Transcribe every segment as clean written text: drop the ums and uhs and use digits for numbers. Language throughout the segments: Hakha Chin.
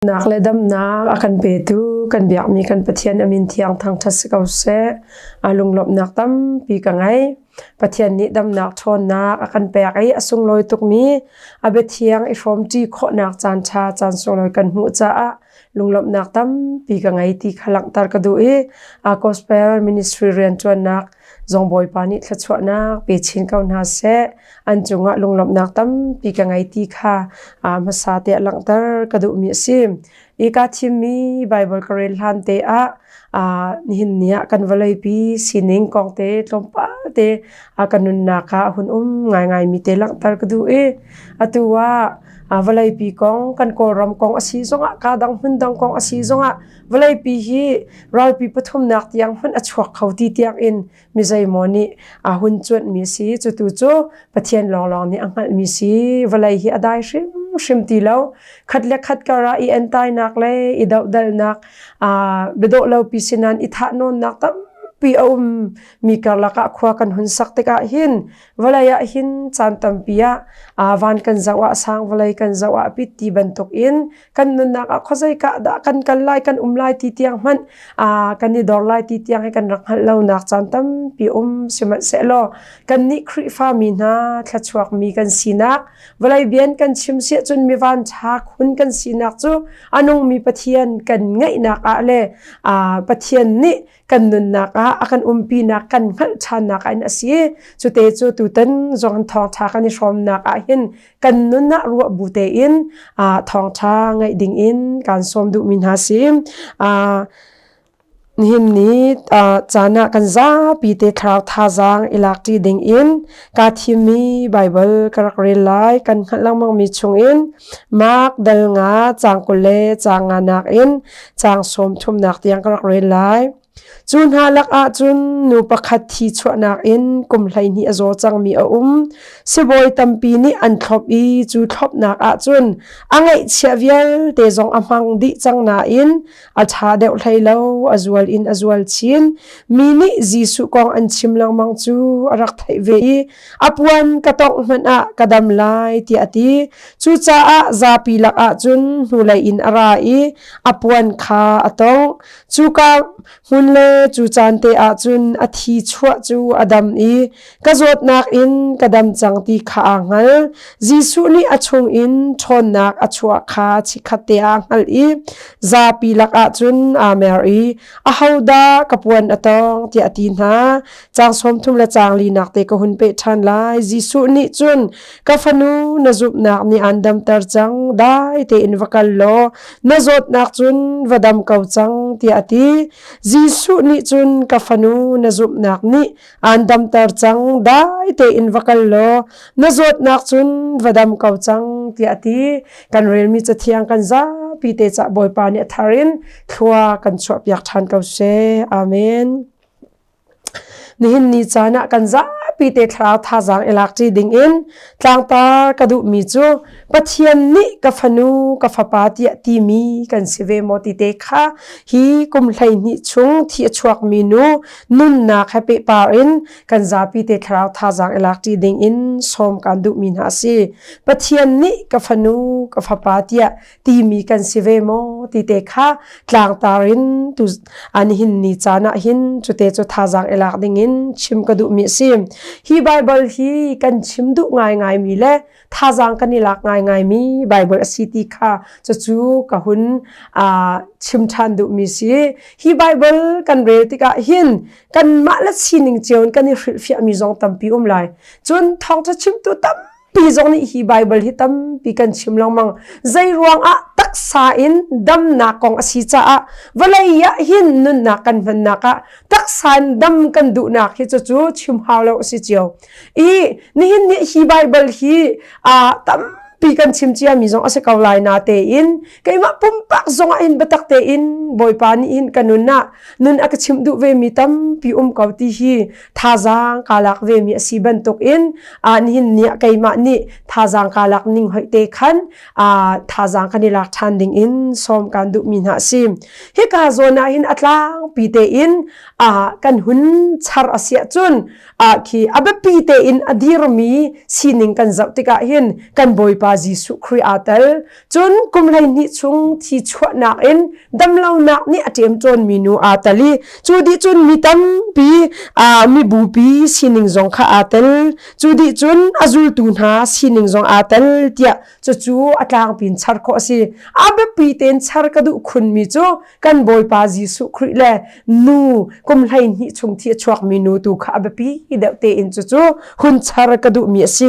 Nak le damnak a kan petu kan biakmi kan Pathian a min thiang thangṭhat si ko seh. A lunglawmhnak tampi ka ngei. Pathian nih damnak ṭhawnnak a kan pek i a sunglawi tukmi a biathiang i hrawmṭi khawhnak caan ṭha caan sunglawi kan hmuh caah lunglawmhnak tampi ka ngei ti kha langhter ka duh i a gospel ministry rianṭuannak zong Bawipa nih thluachuahnak pe chin ko hna seh. An cungah lunglawmhnak tampi ka ngei ti kha hmasa te ah langhter ka duhmi a si. I ka thimmi Baibal ka rel hlan te ah nihin ni ah kan vawleipi sining kong te tlawmpal te ka nunnak ah a hun um ngaingaimi te langhter ka duh i atu ah vawleipi kong kan Kawlram kong a si zongah ka dang hmun dang kong a si zongah vawleipi hi ralpi pathumnak tiang hmanh a chuak kho ti tiang in mi zeimaw nih a hun cuanhmi a si. Cutu cu Pathian lawnglawng nih a hngalhmi si. Vawlei hi a dai hrimhrim ti lo. Khat le khat kar ah i entainak le i dohdalnak, biadawh lopi sinan i thahnawnnak tampi a um mi karlak ah khua kan hun sak tikah hin vawlei ah hin caan tampi ah van kan zoh ah sang vawlei kan zoh ah pit ti bantuk in kan nunnak ah khuazei ka dah kan kal lai kan um lai ti tiang hmanh kan i dor lai ti tiang hi kan rak hngalh lonak caan tampi um sihmanhsehlaw kannih Khrihfa mi hna thluachuak mi kan sinak vawlei bian kan chim siah cun mi van ṭha khun kan sinak cu a nungmi Pathian kan ngeihnak ah le Pathian nih kan nunnak ah a kan umpinak kan hngalh ṭhannak ah in a si cute cu tutan zong thawngṭha kan i hrawmnak ah hin kan nun ah ruah bu tein thawngṭha ngaih ding in kaan sawm duhmi hna si. Nihin ni caan ah kan zapi te thlarau thazaang i lakṭi ding in kaa thimmi Baibal ka rak rel lai. Kan hngalh lengmangmi chungin Mark dal nga caang 20 le caang nganak in caang 30nak tiang ka rak rel lai. Cu hna lakah cun nu pakhat thi chuahnak in kum 12 a zaw cangmi a um. Sibawi tampi nih an thlop i cu thlopnak ah cun a ngaihchiah vialte zong a hmang dih cang nain a ṭha deuh hlei lo, a zual in a zual chin. Mi nih Jesuh kong an chim lengmang cu a rak theih ve i a puan ka tongh hmanh ah ka dam lai tiah a ti. Cucaah zapi lakah cun hnulei in a ra i a puan kha a tongh. Cuka hmun le cu caan te ah cun a thi chuah cu a dam i ka zawtnak in ka dam cang ti kha aa hngal. Jesuh nih a chungin ṭhawnnak a chuah kha chikkhat te aa hngalh i zapi lakah cun aa mer i ahodah ka puan a tawng tiah a ti hna. Caang 30 le caang linak te ka hun peh ṭhan lai. Jesuh nih cun ka fanu na zumhnak nih aan damter cang dai tein va kal law na zawtnak cun va dam ko cang tiah a ti. Jesuh nih cun ka fanu na zumhnak nih aan damter cang dai tein va kal law na zawtnak cun va dam ko cang tiah a ti. Kan relmi cathiang kan zapi te cah Bawipa nih a thar in thlua kan chuahpiak ṭhan ko seh. Amen. Nihin ni caan ah kan zapi te thlarau thazaang i lakṭi dingin tlangtar ka duhmi cu Pathian nih ka fanu ka fapa tiah timi kan si ve maw ti te kha hi kum 12 chung thi a chuakmi nu nunnak he pehpar in kan zapi te thlarau thazaang i lakṭi dingin sawm kan duhmi hna a si. Pathian nih ka fanu ka fapa tiah timi kan si ve maw ti te kha tlangtar in tu an hin ni caan ah hin cute cu thazaang i lak ding in chim ka duhmi a si. Hi Bible hi kan chim duh ngaingai mi le thazaang kan i lak ngaingai mi Bible a si ti kha cucu ka hun chim ṭhan duhmi si. Hi Bible kan rel tikah hin kanmah le sining cio in kan i hrilhfiahmi zong tampi um lai. Cun thawngṭha chimtu tam tampi zong nih hi Bible hi tampi kan chim lengmang. Zei ruangah taksa in damnak kong a si caah vawlei ah hin nunnak kan hmannak ah taksa in dam kan duhnak hi cucu chim hau lo a si cio. I nihin ni hi Bible hi tampi kan chim cia mi zong a si ko lai na tein keimah pumpak zong ah hin biatak tein Bawipa nih hin ka nun ah nun a ka chimh duh ve mi tampi um ko ti hi thazaang kaa lak ve mi a si bantuk in nihin ni ah keimah nih thazaang kaa lak ning hoih te khan thazaang kan i lak ṭhan ding in sawm kan duh mi hna a si. Hika zawn ah hin a tlangpi tein kan hun char a si ahcun khi a biapi tein a dirmi sining kan zoh tikah hin kan Bawipa Bawipa Jesuh Khrih aa tel. Cun kum 12 chung thi chuahnak in damlonak nih a ṭemṭawnmi nu aa tel i cu dih cun mi tampi mibupi sining zong kha aa tel. Cu dih cun a zultu hna sining zong aa tel tiah cucu a tlangpi in char khawh a si. A biapi tein char ka duh khunmi cu kan Bawipa Jesuh Khrih le nu kum 12 chung thi a chuakmi nu tu kha a biapi deuh tein cucu hun char ka duhmi a si.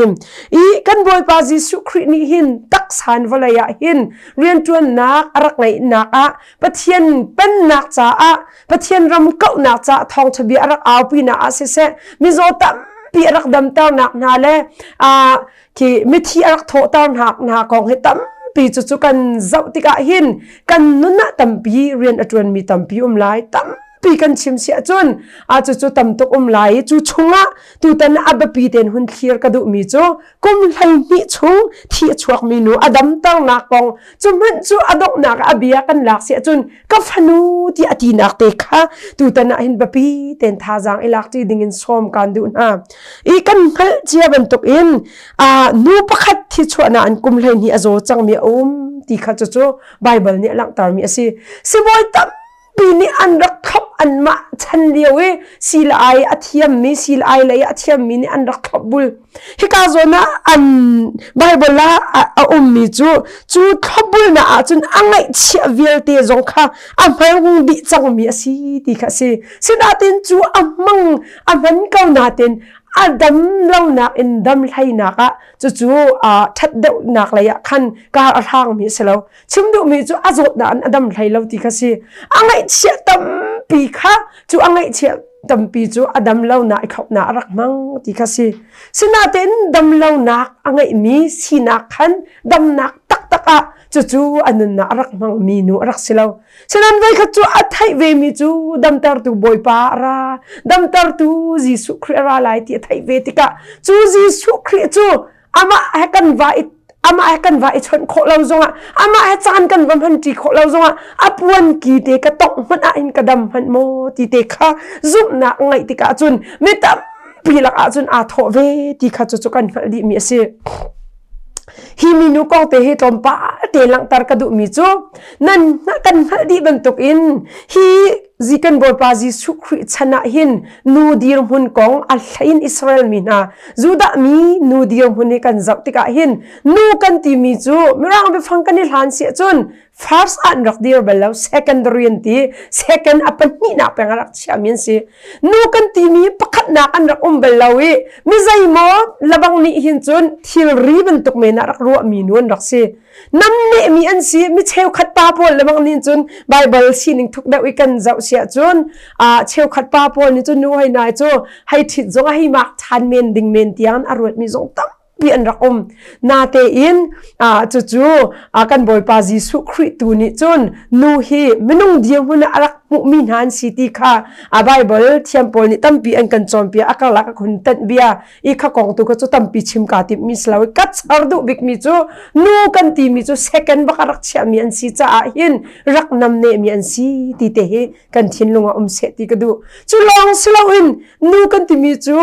I kan Bawipa Jesuh Khrih nih hin taksan vawlei ah hin rianṭuannak a rak ngeihnak ah Pathian pennak caah Pathian ram kauhnak caah thawngṭha bia a rak aupinak ah siseh mizaw tampi a rak damternak hna le khi mithi a rak thawhter hna hna kong hi tampi cu cu kan zoh tikah hin kan nun ah tampi rian a ṭuanmi tampi um lai tampi kan chim si ahcun a cucu tam tuk um lai i cu chungah tutan a biapi tein hun thlir ka duhmi cu kum 12 chung thi a chuakmi nu a damternak kong cu hmanh cu a donghnak a bia kan lak si ahcun ka fanu ti a tinak te kha tutan ah hin biapi tein thazaang i lak ṭi dingin sawm kan duh hna. I kan hngalh cia bantuk in nu pakhat thi chuahnak an kum 12 a zaw cangmi a um ti kha cucu Baibal nih a langhtermi a si. Sibawi tampi nih an rak thlop anmah chan lio i sii ai a thiammi sii ai lei a thiammi nih an rak thlop bul. Hika zawn ah an Baibal ah a ummi cu cu thlopbulnak ahcun a ngaihchiah vialte zong kha a hmang dih cangmi a si ti kha a si. Sinain cu a hmang a hman ko nain a dam lonak in dam hleinak ah cucu ṭhat deuhnak lei ah khan kar a hrangmi a si lo. Chim duhmi cu a zawtnak in a dam hlei lo ti kha si. A ngaihchiah tampi kha cu a ngaihchiah tampi cu a dam lonak i khopnak a rak hmang ti kha si. Sinain dam lonak a ngeihmi sinak khan damnak taktak ah cucu a nunnak a rak hmangmi nu a rak si lo. Sinan voikhat cu a theih vemi cu damtertu Bawipa a ra, damtertu Jesuh Khrih a ra lai ti a theih ve tikah cu Jesuh Khrih cu amah he kan va i amah he kan va i chawnh khawh lo zongah amah he caan kan va hman ṭi khawh lo zongah a puan ki te ka tongh hmanh ah hin ka dam hmanh maw ti te kha zumhnak ngeih tikah cun mi tampi lakah cun aa thawh ve ti kha cucu kan hngalh dihmi a si. Hi minu kong te hi tlawmpal te langhter ka duhmi cu nan kan hngalh dih bantukin hi kan Bawipa Jesuh Khrih chan ah hin nu dirhmun kong a hlein Israel mi hna Judah mi nu dirhmun hi kan zoh tikah hin nu kan timi cu Mirang biafang kan i hlan si ahcun first an rak dir bal lo secondary an ti second a pahnihnak peng a rak chiami an si nu kan timi pakhatnak an rak um bal lo i mi zeimaw labang nih hin cun thilri bantuk men ah rak ruahmi nu an rak si namnehmi an si mi cheukhat pa pawl lebang nih cun Bible sining thuk deuh i kan zoh siah cun cheukhat pa pawl nih cun nu hei nai cu hei ṭhit zong hei mak ṭhan men ding men tiang a ruatmi zong tampi an rak um natein cucu kan Bawipa Jesuh Khrih tu nih cun nu hi minung dirhmun ah a rak hmuhmi hna an si ti kha a Bible thiam pawl nih tampi an kan cawnpiak a karlak a hun tanh bia i kha kong tu kha cu tampi chim kaa timhmi si lo i ka char duh bikmi cu nu kan timi cu second bak a rak chiahmi an si caah hin rak namnehmi an si ti te hi kan thinlung ah um seh ti ka duh cu lawng si loin nu kan timi cu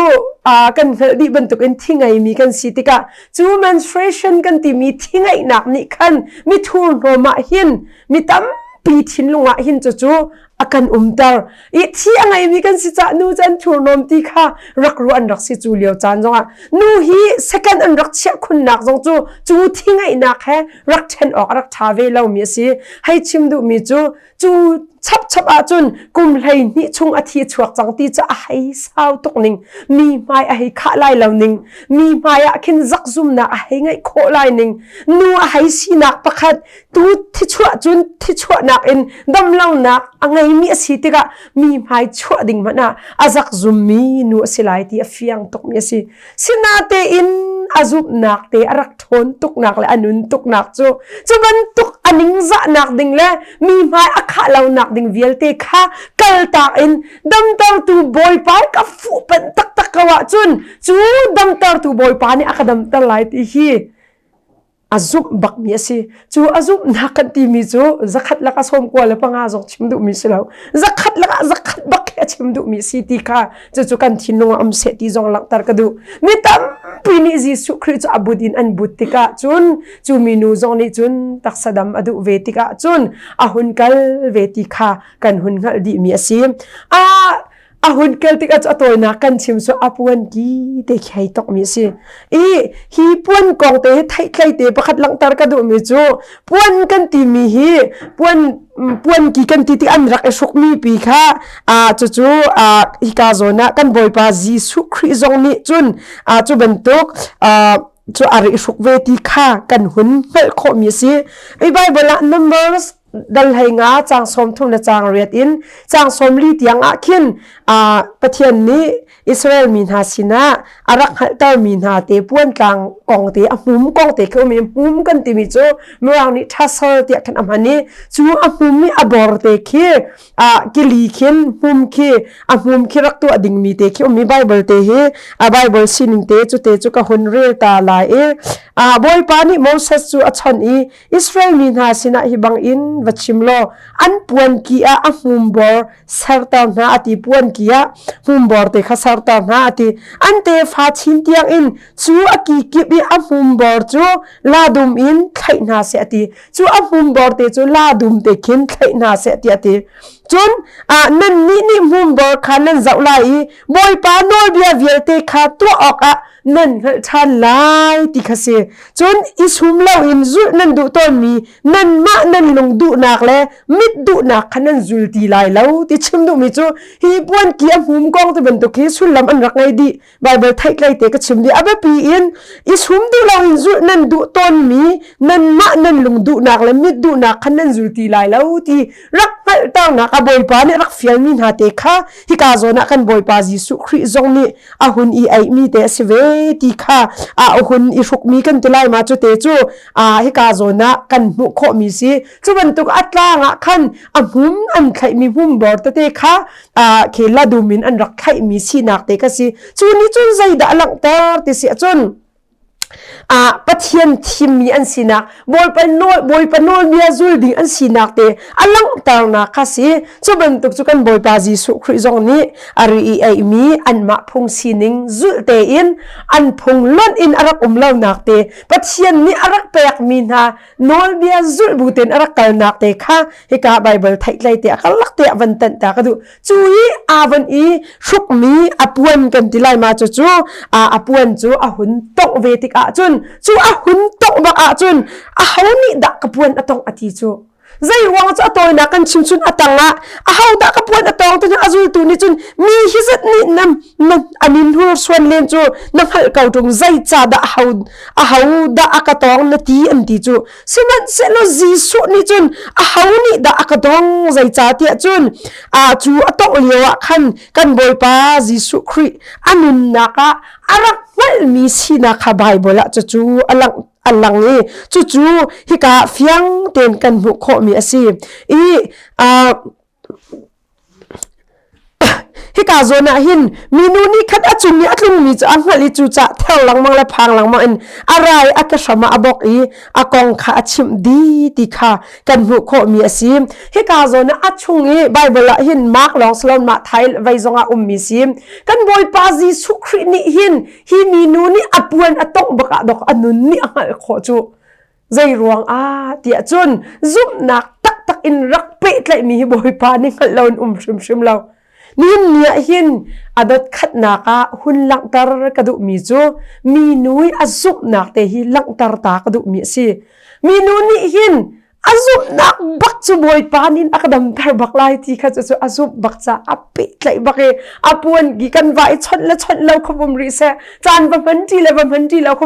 kan hngalh dih bantukin thi ngeimi kan si tikah cu menstruation kan timi thi ngeihnak nih khan mi thurhnawm ah hin mi tampi thinlung ah hin cucu a kan umter i thi a ngeimi kan si cah nu cu an thurhnawm ti kha rak ruah an rak si cu lio caan zongah nu hi second an rak chiah khunnak zong cu cu thi ngeihnak he rak ṭhen awk a rak ṭha ve lomi a si hei chim duhmi cu cu chapchap ahcun kum 12 chung a thi chuak cang ti cu a hei sau tuk ning mi hmai a hei khah lai lo ning mi hmai ah khin zakzumnak a hei ngeih khawh lai ning nu a hei sinak pakhat tu thichuah cun thichuahnak in damlonak a ngeimi a si tikah mi hmai chuah ding hmanh ah a zakzummi nu a si lai ti a fiang tukmi a si. Sinatein a zumhnak te a rak ṭhawn tuknak le a nun tuknak cu cu bantuk a ningzahnak ding le mi hmai a khah lonak ding vialte kha kaltak in damtertu Bawipa ka fuhpanh taktak ko ahcun cu damtertu Bawipa nih a ka damter lai ti hi a zumh bakmi a si. Cu a zumhnak kan timi cu zakhat lakah 95 zong chim duhmi si lo. Zakhat lakah zakhat bak khi a chim duhmi si ti kha cucu kan thinlung ah um seh ti zong langhter ka duh. Mi tampi tampi nih Jesuh Khrih cu a but in an but tikah cun cu minu zong nih cun taksa dam a duh ve tikah cun a hun kal ve ti kha kan hun hngalh dihmi a si. A a hun kel tikah cu a tawinak kan chim cu a puan ki te khi hei tokmi a si. I hi puan kong te hi theihtlei te pakhat langhter ka duhmi cu puan kan timi hi puan puan ki kan ti tik an rak i hrukmi pi kha cucu hika zawn ah kan Bawipa Jesuh Khrih zong nih cun cu bantuk cu a ri hruk ve ti kha kan hun hngalh khawhmi a si. I Bible ah Numbers dal hlei nga caang 30 le caang riat in caang 40 tiang ah khin Pathian nih Israel mi hna sinah a rak hngalhtermi hna te puantlang kong te a hmum kong te khi um i hmum kan timi cu Mirang nih tassel tiah khan a hman i cu a hmum i a bor te khi a kili khin hmum khi a hmum khi rak tuah dingmi te khi um i Bible te hi a Bible sining te cu te cu ka hun rel ta lai i a Bawipa nih Moses cu a chawnh i Israel mi hna sinah hi bangin va chim law an puanki ah a hmumbor serter hna a ti puanki ah hmumbor te kha serter hna a ti an tefa chin tiang in cu a ki kip i a hmumbor cu ladum in thlaih hna seh a ti cu a hmumbor te cu ladum te khin thlaih hna seh ti a ti cun nannih nih hmumbor kha nan zoh lai i Bawipa nawlbia vialte kha tuah awkah nan hngalh ṭhan lai ti kha si. Cun i sum loin zulh nan duh tawnmi nanmah nan lung duhnak le mit duhnak kha nan zul ti lai lo ti chim duhmi cu hi puanki a hmum kong ti bantuk hi sullam an rak ngei dih. Bible theihtlei te ka chim dih. A biapi in i sum duh loin zulh nan duh tawnmi nanmah nan lung duhnak le mit duhnak kha nan zul ti lai lo ti rak hngalhternak a Bawipa nih rak fialmi hna te kha hika zawn ah kan Bawipa Jesuh Khrih zong nih a hun i eihmi te a si ve ti kha a hun i hrukmi kan ti lai ma cu te cu a hika zawn ah kan hmuh khawhmi si cu bantuk a tlang ah khan a hmum an thlaihmi hmum bor tete kha a khi ladum in an rak thlaihmi sinak te kha si cu nih cun zeidah a langhter ti si ahcun ah Pathian thimmi an sinak Bawipa nawl Bawipa nawlbia zul ding an sinak te a langhternak kha si cu bantuk cu kan Bawipa Jesuh Khrih zong nih a ri i eimi anmah phung sining zulh tein an phung lonh in a rak um lonak te Pathian nih a rak pekmi hna nawlbia zulh bu tein a rak kalnak te kha hika Bible theihtlei te a karlak te a van tanh ta ka duh Cu i aa von i hrukmi a puan kan ti lai ma cu cu a puan cu a hun tongh ve tik ahcun cu a hun tongh bak ahcun aho nih dah ka puan a tongh a ti cu zei ruang cu a tawinak kan chim cun a tang ah aho dah ka puan a tawng ti a zultu nih cun mi hi zat nih nam na anin hur suan len cu na hngalh ko ṭung zei ca dah aho aho dah a ka tawng na ti an ti cu Sihmanhsehlaw Jesuh nih cun aho nih dah a ka dong zeicahtiah cun a cu a tongh lio ah khan kan Bawipa Jesuh Khrih a nunnak ah a rak hngalhmi sinak kha Baibal ah cucu a lang a lang i cucu hika fiang tein kan hmuh khawhmi a si. I Hika zawn ah hin minu nih khat a cung i a tlungmi cu a hngalh i cucah ther lengmang le phang lengmang in a rai a ke hram ah a bawk i a kong kha a chimh dih ti kha kan hmuh khawhmi a si. Hika zawn ah a chung i Baibal ah hin Mark lawng si loin mah thai vei zongah ummi si. Kan Bawipa Jesuh Khrih nih hin hi minu nih a puan a tongh bak ah dok a nun nih a hngalh khawh cu. Zei ruang ah tiah cun zumhnak taktak in rak pehtlaihmi hi Bawipa nih hngalh loin um hrimhrim lo. Nihin ni ah hin a dot khatnak ah hun langhter ka duhmi cu minu i a zumhnak te hi langhter ta ka duhmi a si. Minu nih hin a zumhnak bak cu Bawipa nih a ka damter bak lai ti kha cu a zumh bak ca a pehtlaih bak i a puan ki kan va i chawnh le chawnh lo kha um rih seh caan va hman ṭi le va hman ṭi lo kha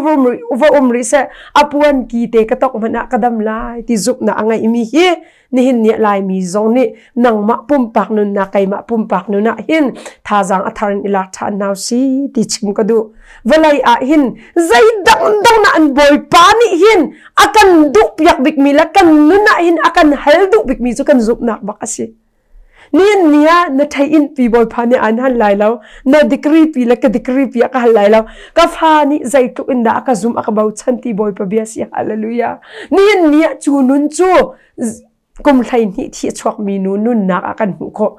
va um rih seh a puan ki te ka tok hmanh ah ka dam lai ti zumhnak a ngeihmi hi nihin ni Laimi zong nih nangmah pumpak nunnak keimah pumpak nun ah hin thazaang a thar in i lak ṭhan hna si ti chim ka duh vawlei ah hin zei dangdang na an bawipa nih hin a kan duh piak bikmi le kan nun ah hin a kan hal duh bikmi cu kan zumhnak bak a si Nihin ni ah na theih pi bawipa nih an hal lai lo na degree pi le ka degree pi a ka hal lai lo ka fa nih zeitluk in dah a ka zum a ka bochan ti bawipa bia si hallelujah nihin ni ah cu nun cu kum 12 thi a chuakmi nu nunnak ah kan hmuh khawh.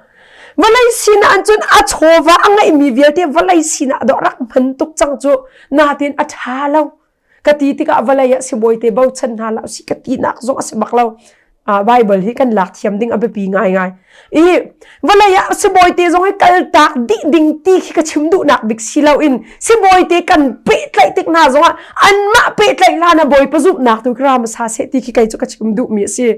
Vawlei sinah an cun a chawva a ngeihmi vialte vawlei sinah dawh rak hman tuk cang cu. Natin a ṭha lo. Ka ti tikah vawlei ah sibawi te bochan hna la si ka tinak zong a si bak lo. Bible hi kan lak thiam ding a biapi ngaingai. I vawlei ah sibawi te zong hi kaltak dih ding ti khi ka chim duhnak bik si loin sibawi te kan pehtlaih tik hna zongah anmah pehtlaih hlan ah Bawipa zumhnak tu ram sa seh ti khi kei cu ka chim duhmi a si.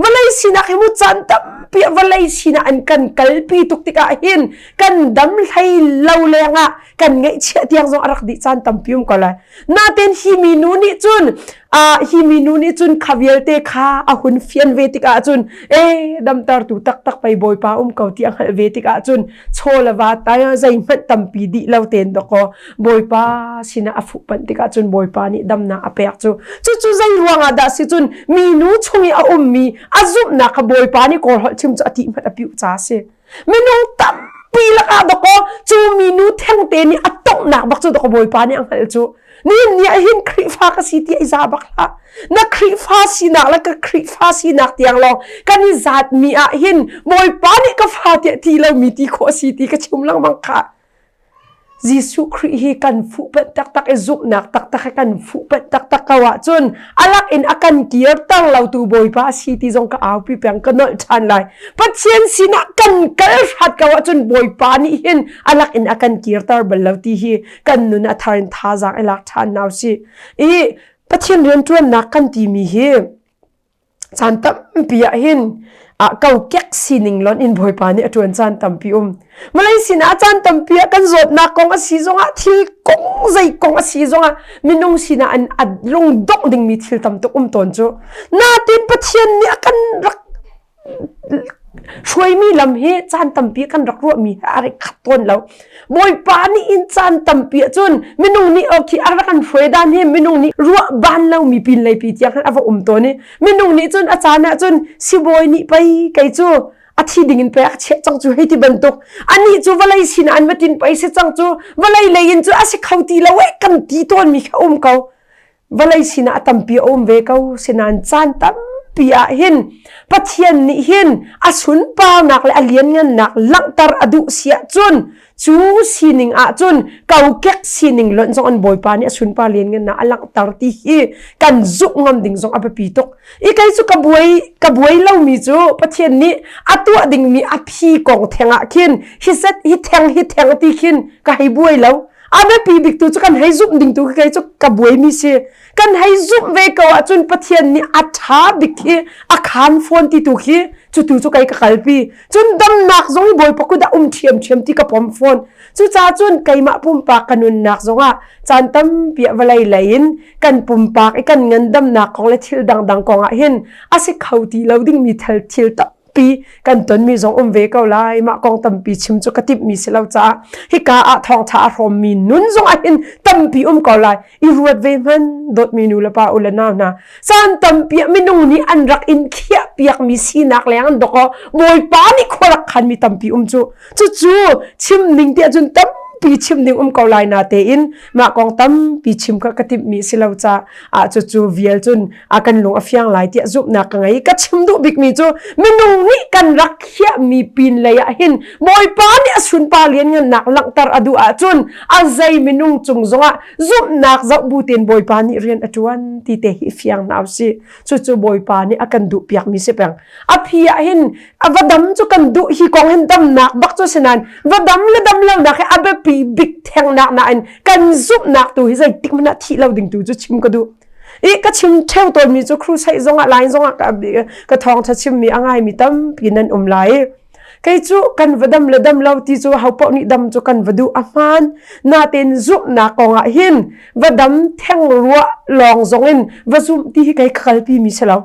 Vawlei sinak hi mu caan tampi ah vawlei sinak an kan kalpi tuk tikah hin kan dam hlei lo lengah kan ngaihchiah tiang zong a rak dih caan tampi um ko lai. Natin hi minu nih cun hi minu nih cun kha vialte kha a hun fian ve tikah cun e damtertu taktak pei Bawipa um ko ti a hngalh ve tikah cun chaw le va tai zeihmanh tampi dih lo ten dakaw Bawipa sinah a fuhpanh tikah cun Bawipa nih damnak a pek cu cucu zei ruangah dah si cun minu chung i a ummi a zumhnak kha Bawipa nih kawl holh chim cu a tih hmanh a piuh ca a si. Minung tampi lakah dakaw cu minu thengte nih a tonghnak bak cu dakaw Bawipa nih a hngalh cu. Nihin ni ah hin Khrihfa ka si ti i za bak hlah. Na Khrihfa sinak le ka Khrihfa sinak tiang lawng kan i zatmi ah hin Bawipa nih ka fa tiah ti lomi ti khawh a si ti ka chim lengmang kha. Jesuh Khrih hi kan fuhpanh taktak i zumhnak taktak he kan fuhpanh taktak ko ahcun a lak in a kan kirter lotu Bawipa a si ti zong ka aupi peng ka nolh ṭhan lai. Pathian sinah kan kal hrat ko ahcun Bawipa nih hin a lak in a kan kirter bal lo ti hi kan nun a thar in thazaang i lak ṭhan hna usih. I Pathian rianṭuannak kan timi hi caan tampi ah hin ah kokek sining lon in Bawipa nih a ṭuan caan tampi um. Malay sinah caan tampi ah kan zawtnak kong a si zongah thil kong zei kong a si zongah minung sinah an a lung dongh dingmi thil tam tuk um tawn cu. Natin Pathian nih a kan rak hruaimi lam hi caan tampi kan rak ruahmi he a rak khat tawn lo. Bawipa nih in caan tampi ahcun minung nih ok a rak kan hruai dan hi minung nih ruah ban lomi pin lei pi tiang khan a va um tawn i minung nih cun a caan ah cun sibawi nih pei kei cu a thi ding in pei a chiah cang cu hei ti bantuk anih cu vawlei sinah an va tin pei si cang cu vawlei lei in cu a si kho ti lo eh kan ti tawn mi kha um ko vawlei sinah a tampi a um ve ko sinain caan tampi ah hin Pathian nih hin a sunparnak le a lianngannak langhter a duh si ahcun cu sining ahcun kokek sining lonh zong an Bawipa nih a sunpar lianngannak a langhter ti hi kan zumh ngam ding zong a biapi tuk. I kei cu ka buai ka buai lomi cu Pathian nih a tuah dingmi a phi kong theng ah khin hi set hi theng hi theng ti khin ka hei buai lo. A biapi bik tu cu kan hei zumh ding tu kei cu ka buaimi si. Kan hei zumh ve ko ahcun Pathian nih a ṭha bik khi a khaan fawn ti tu khi cu tu cu kei ka kalpi. Cun damnak zong hi Bawipa kut ah um ṭhiamṭhiam ti ka pom fawn. Cucaah cun keimah pumpak ka nunnak zongah caan tampi ah vawlei lei in kan pumpak i kan ngandamnak kong le thil dangdang kong ah hin a si kho ti lo dingmi thil thil tampi kan tonmi zong um ve ko lai mah kong tampi chim cu ka timhmi si lo caah hika ah thawngtha a hrawmmi nun zong ah hin tampi um ko lai i ruat ve hman dawtmi nu le pa u le nau hna caan tampi ah minung nih an rak in khiah piakmi sinak leng an dok bawipa nih khua rak khanmi tampi um cu cucu chim ning tiah cun tampi chim ding um ko lai na tein mah kong tampi chim kha ka timhmi si lo ca ah cucu vial cun a kan lung a fiang lai tiah zumhnak ka ngei ka chim duh bikmi cu minung nih kan rak khiahmi pin lei ah hin Bawipa nih a sunpar lianngannak langhter a duh ahcun a zei minung cung zongah zumhnak zoh bu tein Bawipa nih rian a ṭuan ti te hi fiang hna usih cucu Bawipa nih a kan duh piakmi si peng a phi ah hin a va dam cu kan duh hi kong hin damnak bak cu si nain va dam le dam lonak hi a biapi bik thengnak nain kan zumhnak tu hi zeitik hmanh ah thih lo ding tu cu chim ka duh i ka chim ṭheo tawnmi cu crusade zongah line zongah ka ka thawngṭha chimmi a ngaimi tampi nan um lai kei cu kan va dam le dam lo ti cu ho paoh nih dam cu kan va duh a hmaan natein zumhnak kongah hin va dam theng ruah lawng zongin va zumh ti hi kei ka kalpi mi si lo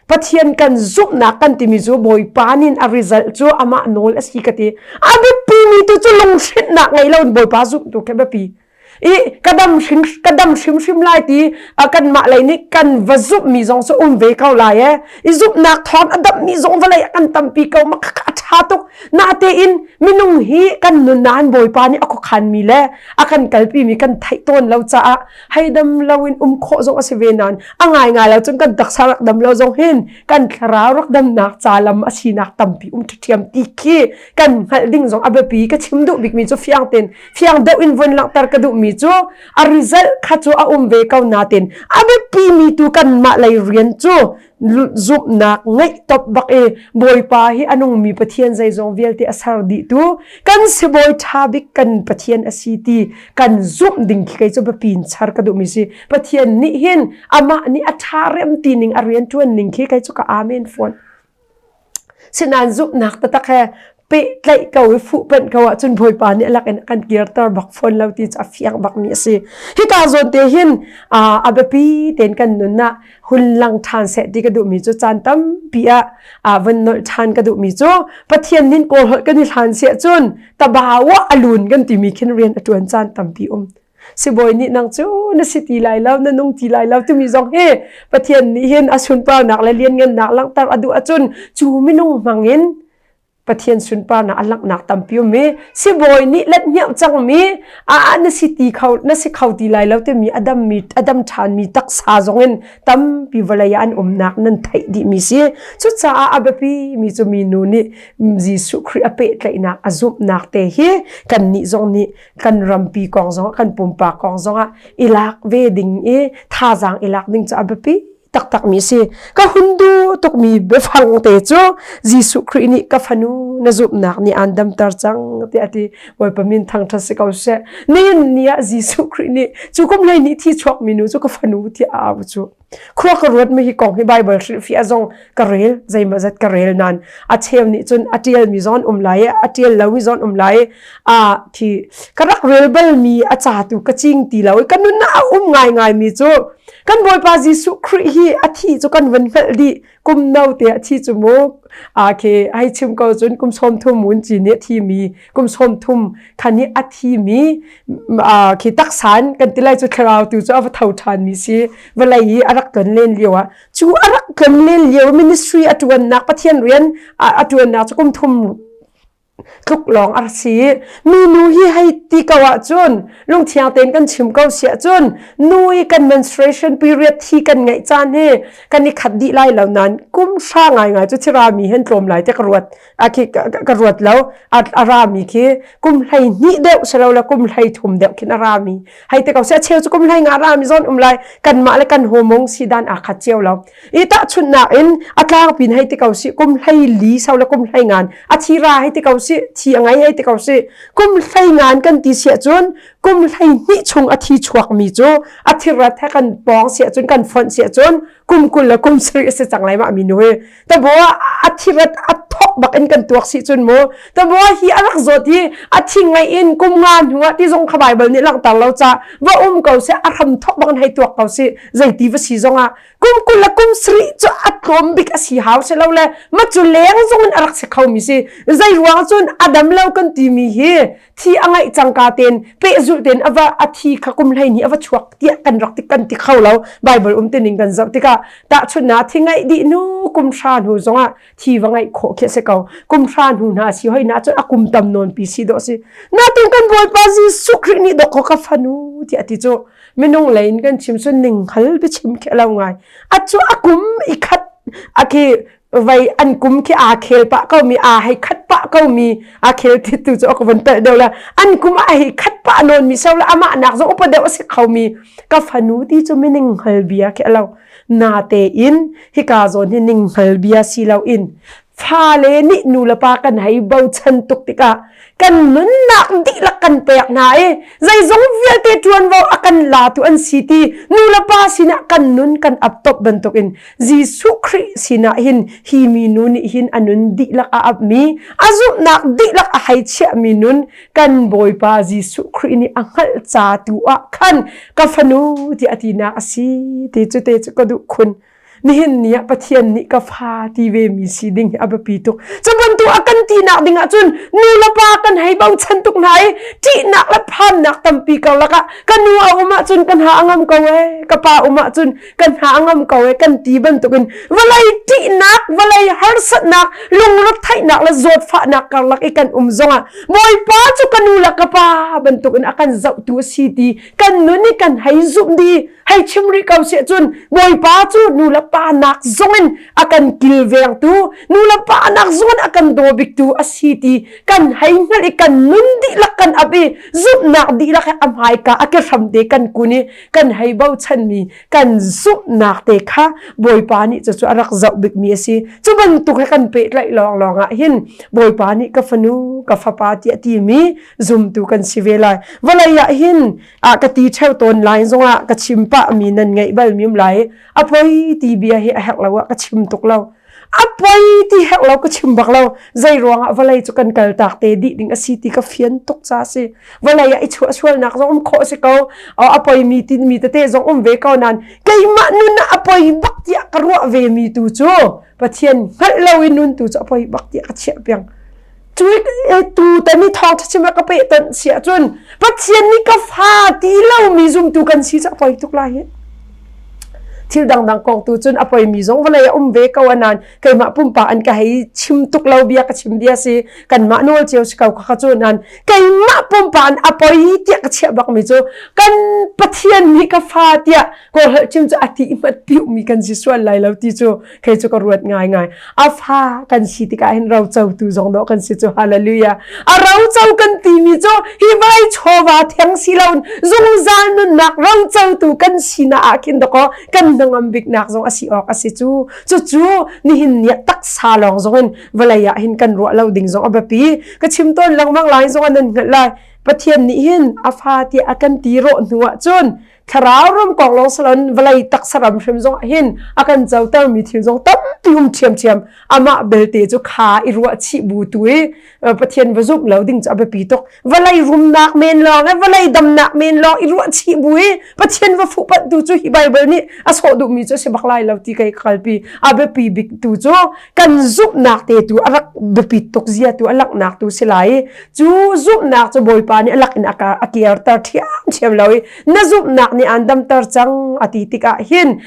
Pathian kan zumhnak kan timi cu Bawipa nih a result cu amah nawl a si ka ti. A biapi mi tu cu lunghrinhnak ngei lo in Bawipa zumh tu khi biapi. I ka dam hrim ka dam hrimhrim lai ti kanmah lei nih kan va zumhmi zong cu um ve ko lai e. I zumhnak thawng a dammi zong vawlei ah kan tampi ko ma kha a ṭha. ṭha tuk. Natein minung hi kan nunnak Bawipa nih a khuakhanmi le a kan kalpimi kan theih tawn lo caah hei dam loin um khawh zong a si ve nain a ngaingai lo cun kan taksa rak dam lo zong hin kan thlarau rak damnak ca lam a sinak tampi um ṭhiam ti khi kan hngalh ding zong a biapi. Ka chim duh bikmi cu fiang tein fiang deuh in vun langhter ka duhmi cu a result kha cu a um ve ko natin a biapi mi tu kanmah lei rian cu zumhnak ngeih top bak i Bawipa hi a nungmi Pathian zeizong vialte a ser dih tu kan sibawi ṭha bik kan Pathian a si ti kan zumh ding khi kei cu biapi in char ka duhmi si. Pathian nih hin amah nih a ṭha rem ti ning a rian ṭuan ning khi kei cu ka amen fawn. Sinain zumhnak taktak he pehtlaih ko i fuhpanh ko ahcun Bawipa nih a lak in a kan kirter bak fawn lo ti cu a fiang bakmi a si. Hika zawn te hin a biapi tein kan nun ah hun lang ṭhan seh ti ka duhmi cu caan tampi ah vun nolh ṭhan ka duhmi cu Pathian nin kawl holh kan i hlan siah cun tabawa a lun kan timi khin rian a ṭuan caan tampi um. Sibawi nih nang cu na si ti lai lo, na nung ti lai lo timi zong hi Pathian nih hin a sunparnak le lianngannak langhter a duh ahcun cu minung hmangin Pathian sunparnak a langhnak tampi um i sibawi nih let hniauh cangmi a na si ti kho na si kho ti lai lo timi a dammi a dam ṭhanmi taksa zongin tampi vawlei ah an umnak nan theih dihmi si. Cucaah a biapi mi cu minu nih Jesuh Khrih a pehtlaihnak a zumhnak te hi kannih zong nih kan rampi kong zongah kan pumpak kong zongah i lak ve ding i thazaang i lak ding cu a biapi taktak mi si. Ka hun duh tukmi biafang te cu Jesuh Khrih nih ka fanu na zumhnak nih aan damter cang tiah a ti. Bawipa min thangṭhat si ko seh. Nihin ni ah Jesuh Khrih nih cu kum hlei nih thi chuak mi nu cu ka fanu tiah a au cu. Khua ka ruat mi hi kong hi Bible hrilhfiah zong ka rel zeimawzat zat ka rel nan a cheu nih cun a ṭial mi zon um lai a ṭial lo mi zon um lai a thi ka rak rel bal mi a ca tu ka cing ti lo ka nun a um ngai ngai mi cu kan Bawipa Jesuh Khrih hi a thi cu kan van hngalh dih kum no te a thi cu mu a khi hei chim ko cun kum 30 mun ci nih a thi mi kum 30 khan i a thi mi khi taksan kan ti lai cu thlarau tu cu a va tho ṭhan mi si vawlei i a rak tlon len lio ah cu a rak tlon len lio ministry a ṭuannak Pathian rian a ṭuannak cu kum thum tluk lawng a si. Mi nu hi hei ti ko ahcun lungthiang tein kan chim ko si ahcun nu i kan menstruation period thi kan ngeih caan hi kan i khat dih lai lo nain kum hra ngaingai cu thirami hen tlawm lai te ka ruat a khi ka ruat lo. A rami khi kum 12 deuh silo le kum 13 deuh khin a rami hei te ko se a cheu cu kum 15 rami zawn um lai. Kanmah le kan hormone si dan aa khat cio lo. I tahchunhnak in a tlangpin hei te ko si kum 14 so le kum 15 a thi ra hei te ko si thi a ngei hei te ko si kum 15 kan ti siah cun kum 12 chung a thi chuak mi cu a thirat he kan pawng siah cun kan fonh siah cun kum 20 le kum 70 a si cang lai ma mi nu hi. Tabo a thirat a thok bak in kan tuak si cun mu. Tabo hi a rak zawt hi a thi ngai in kum nga hnu ah ti zong kha Bible nih langhter lo ca va um ko se a hram thok bak in hei tuak ko si zeiti va si zong ah kum 20 le kum 70 cu a tlawm bik a si hau si lo le ma cu leng zong in a rak si kho mi si. Zei ruang cun a dam lo kan ti mi hi thi a ngaih cangka ten pehzulh ten ava a thi kha kum hlei ni ava chuak tiah kan rak ti kan ti kho lo. Bible um tining kan zoh tikah tahchunhnak thi ngaih dih nu kum hra hnu zongah thi va ngaih khawh khi si ko. Kum hra hnu hna si hoi na cun a kum tam nawn pi si dawh si. Natin kan Bawipa Jesuh Khrih nih dok ka fanu tiah ti cu minung lei in kan chim sun ning hal biachim khi lo ngai. A cu a kum i khat a khi vai an kum khi aa khel pah ko mi aa hei khat pah ko mi aa khel ti tu cu ka von pelh deuh la an kum a hei khat pah nawn mi so la amah nak zong upa deuh a si kho mi ka fanu ti cu mining hngal bia khi alo na te in hika zawn hi ning hngal bia si lo in fale nih nu le pa kan hei bochan tuk tikah kan nunnak dihlak kan pek hna i zeizong vialte ṭuanvo a kan latu an si ti nu le pa sinah kan nun kan ap top bantukin Jesuh Khrih sinah hin hi minu nih hin a nun dihlak a apmi a zumhnak dihlak a hei chiahmi nun kan Bawipa Jesuh Khrih nih a hngalh ca tu ah khan ka fanu ti a tinak a si ti cu te cu ka duh khun. Nihin ni ah Pathian nih ka fa ti ve mi si ding hi a biapi tuk. Cu bantuk a kan tinak ding ahcun nu le pa kan hei bochan tuk hna i ṭihnak le phannak tampi karlak ah ka nu a um ahcun kan ha a ngam ko ee, ka pa um ahcun kan hna a ngam ko ee kan ti bantukin vawlei ṭihnak, vawlei harsatnak, lungretheihnak le zawtfahnak karlak i kan um zongah Bawipa cu ka nu le ka pa bantukin a kan zohtu a si ti kan nun i kan hei zumh di hei chim rih ko seh cun Bawipa cu nu le pa nak zongin a kan kilvengtu nu le pa nak zongin a kan daw biktu a si ti kan hei hngalh i kan nun dihlak kan ap i zumhnak dihlak he a hmaika a ke hram te kan kun i kan hei bochanmi kan zumhnak te kha Bawipa nih cucu a rak zoh bikmi a si. Cu bantuk he kan pehtlaih lawnglawng ah hin Bawipa nih ka fanu ka fapa tiah timi zumtu kan si ve lai. Vawlei ah hin ah ka ti ṭheo tawn lai zongah ka chim pah mi nan ngeih bal mi um lai. A poi ti bia hi a herh lo ah ka chim tuk lo. A poi ti herh lo ka chim bak lo. Zei ruangah vawlei cu kan kal tak te dih ding a si ti ka fian tuk ca si. Vawlei ah i chuah sualnak zong um khawh si ko. A poi mi tin mi tete zong um ve ko nan keimah nun ah a poi bak tiah ka ruah ve mi tu cu Pathian hngalh lo in nun tu cu a poi bak tiah ka chiah piang. Cu tu tani thawng chim ka pe ton si ahcun Pathian nih ka fa ti lomi zumtu kan si cu a poi tuk lai hi. Thil dangdang kong tu cun a poimi zong vawlei a um ve ko anan keimah pumpak an ka hei chim tuk lo bia ka chim bia si kanmah nawl cio si ko kha cu nan keimah pumpak an a poi tiah ka chiah bakmi cu kan Pathian nih ka fa tiah kawlholh chim cu a ti hmat piuhmi kan si sual lai lo ti cu kei cu ka ruat ngaingai. A fa kan si tikah hin rocotu zong dawh kan si cu hallelujah. A roco kan timi cu hi vawlei chawva theng si lo zungzal nunnak rocotu kan sinak ah khin dakaw kan hnangam biknak zong a si awk a si cu. Cucu nihin ni ah taksa lawng zong in vawlei ah hin kan ruah lo ding zong a biapi. Ka chim tawn lengmang lai zong ah nan hngalh lai. Pathian nih hin a fa tiah a kan ti rawh hnu ah cun thlarau ram kong lawng salon vawlei taksa ram hrim zong ah hin a kan cotermi thil zong tampi um ṭhiamṭhiam amah belte cu kha i ruah chih bu tu i Pathian va zumh lo ding cu a biapi tuk vawlei rumnak men lawng e vawlei damnak men lawng i ruah chih bu i Pathian va fuh panh tu cu hi Bible nih a sawh duhmi cu a si bak lai lo ti kai kalpi a biapi bik tu cu kan zumhnak te tu a rak biapit tuk zia tu a langhnak tu si lai i cu zumhnak cu Bawipa nih a lak in a kirter ṭhiamṭhiam lo i na zumhnak nih aan damter cang a ti tikah hin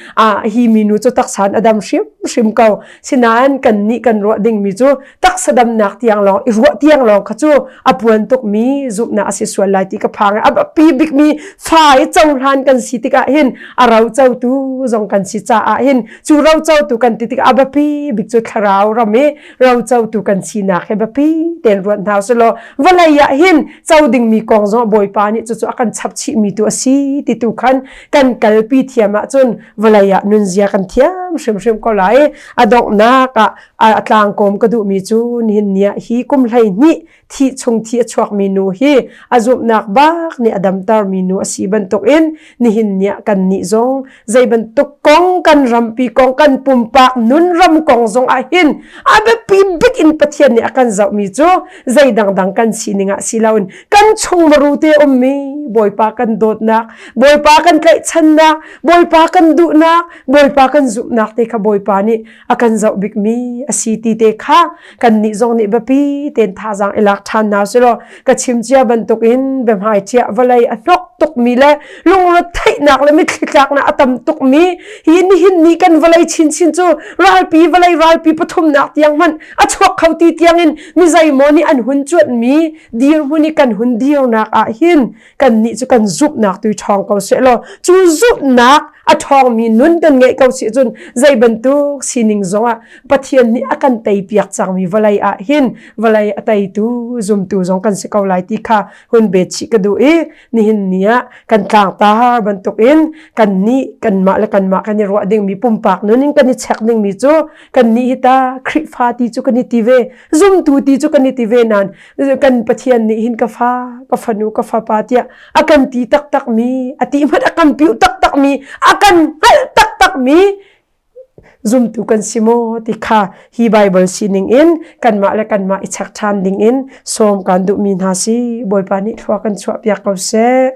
hi minu cu taksa in a dam hrimhrim ko sinain kan nih kan ruah dingmi cu taksa damnak tiang lawng i ruah tiang lawng kha cu a puan tukmi zumhnak a si sual lai ti ka phang a biapi bikmi fa i cohlan kan si tikah hin a ro cotu zong kan si caah hin cu ro cotu kan ti tikah a biapi bik cu thlarau ram i rocotu kan sinak hi biapi tein ruat hna usih vawlei ah hin co dingmi kong zong Bawipa nih cucu a kan chap chihmi tu a si ti tu khan kan kalpi thiam ahcun vawlei ah nunzia kan thiam hrimhrim ko lai. A donghnak ah a tlangkawm ka duhmi cu nihin ni ah hi kum 12 thi chung thi a chuakmi nu hi a zumhnak bak nih a damtermi nu a si bantukin nihin ni ah kannih zong zei bantuk kong kan rampi kong kan pumpak nun ram kong zong ah hin a biapi bik in Pathian nih a kan zohmi cu zei dangdang kan sining ah si loin kan chung maru te ummi Bawipa kan dawtnak Bawipa kan tlaihchannak Bawipa kan duhnak Bawipa kan zumhnak te kha Bawipa nih a kan zoh bikmi a si ti te kha kannih zong nih biapi tein thazaang i lak ṭhan hna selaw ka chim cia bantukin biahmai ṭiah vawlei a hnok tukmi le lungretheihnak le mitthli tlaknak a tam tukmi hi nihin ni kan vawlei chinchin cu ralpi vawlei ralpi pathumnak tiang hmanh a chuak kho ti tiangin mi zeimaw nih an hun cuanhmi dirhmun i kan hun dirnak ah hin kannih cu kan zumhnak tu ṭhawng ko sehlaw cu zumhnak a ṭhawngmi nun kan ngeih ko si cun zei bantuk sining zongah Pathian nih a kan teipiak cangmi vawlei ah hin vawlei a teitu zumtu zong kan si ko lai ti kha hun bet chih ka duh i nihin ni ah kan tlangtar bantukin kannih kanmah le kanmah kan i ruah dingmi pumpak nun in kan i check dingmi cu kannih hi ta Khrihfa ti cu kan i ti ve zumtu ti cu kan i ti ve nain kan Pathian nih hin ka fa ka fanu ka fapa tiah a kan ti taktak mi a ti hmanh a kan piu taktak mi a kan hngalh taktak mi zumtu kan si maw ti kha hi Bible sining in kanmah le kanmah i check ṭhan ding in sawm kan duhmi hna si Bawipa nih thlua kan chuah piak ko seh.